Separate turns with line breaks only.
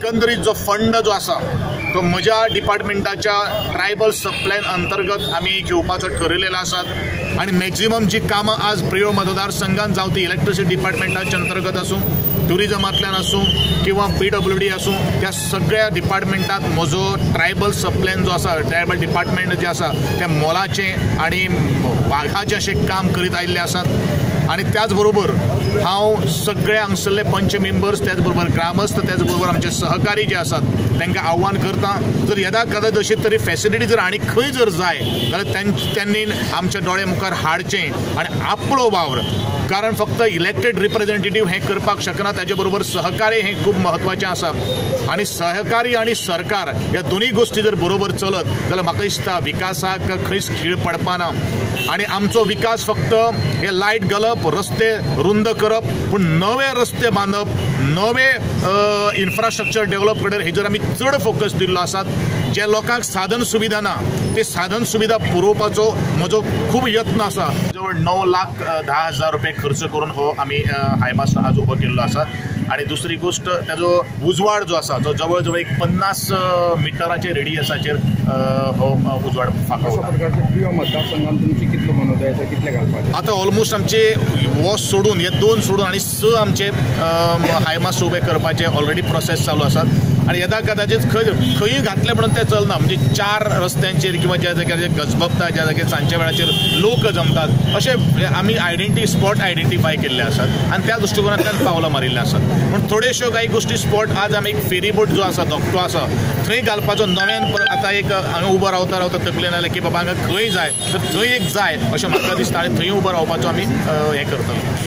एकंदरीत जो फंड जो आसा तो म्हज्या डिपार्टमेंटाच्या ट्रायबल सबप्लॅन अंतर्गत आमी घेवपाचो ठरयलेलो आसात. आनी मॅक्झिमम जी कामां आज प्रियोळ मतदारसंघात जावं ती इलेक्ट्रिसिटी डिपार्टमेंटाच्या अंतर्गत आसूं, ट्युरिजमांतल्यान आसूं किंवा PWD आसूं, त्या सगळ्या डिपार्टमेंटात म्हजो ट्रायबल सबप्लॅन जो आसा, ट्रायबल डिपार्टमेंट जें आसा तें मोलाचें आनी वाघाचें अशें काम करीत आयिल्लें आसात. आनी त्याच बरोबर हांव सगळे हांगसरले पंच मेंबर्स, त्याच बरोबर ग्रामस्थ, त्याच बरोबर आमचे सहकारी जे आसात तांकां आव्हान करता, जर येदा कदाच अशी तरी फॅसिलिटी जर आनी खंय जर जाय जाल्यार त्यांनी आमच्या दोळे मुखार हाडचें आनी आपलो वावर, कारण फक्त इलेक्टेड रिप्रेझेंटेटिव्ह हें करपाक शकना, ताजे बरोबर सहकार्य हें खूब म्हत्वाचें आसा. आनी सहकारी आनी सरकार ह्या दोनूय गोश्टी जर बरोबर चलत जाल्यार म्हाका दिसता विकासाक खंयच खीळ पडपाना. आनी आमचो विकास फक्त हे लायट घालप, रस्ते रुंद करप, पूण नवे रस्ते बांदप, नवे इन्फ्रास्ट्रक्चर डेव्हलप करप हेजेर आमी चड फोकस दिल्लो आसात. जे लोकांक साधन सुविधा ना ते साधन सुविधा पुरोवपाचो म्हजो खूब यत्न आसा. जवळ 9,10,000 रुपये खर्च करून हो आमी हायमास्ट आज उबो केल्लो आसा. आनी दुसरी गोश्ट, ताजो उजवाड जो आसा तो जवळ जवळ एक 50 मिटराचे रेडियसाचेर हो उजवाड फांकवता.
मतदारसंघात तुमची कितलो मनोदय आसा, कितले घालपाचे?
आतां ऑलमोस्ट आमचे हो सोडून हे 2 सोडून आनी 6 आमचे हायमास्ट उबे करपाचे ऑलरेडी प्रोसेस चालू आसात. आनी येदा कदाचीत खंय घातले म्हणून तें चलना, म्हणजे 4 रस्त्यांचेर किंवा ज्या जाग्यार गजबजता, ज्या जाग्यार सांजच्या वेळाचेर लोक जमतात, अशे आमी स्पॉट आयडेंटिफाय केल्ले आसात आनी त्या दृश्टिकोनांतल्यान पावलां मारिल्लीं आसात. पूण थोड्योश्यो कांय गोश्टी स्पॉट आज आमी एक फेरीबोट जो आसा, धोकटो आसा, थंय घालपाचो नव्यान आतां एक हांगा उबो रावता रावता तकलेन आयलें की बाबा हांगा खंय जाय तर थंय एक जाय अशें म्हाका दिसता आनी थंय उबो रावपाचो आमी हें करतले.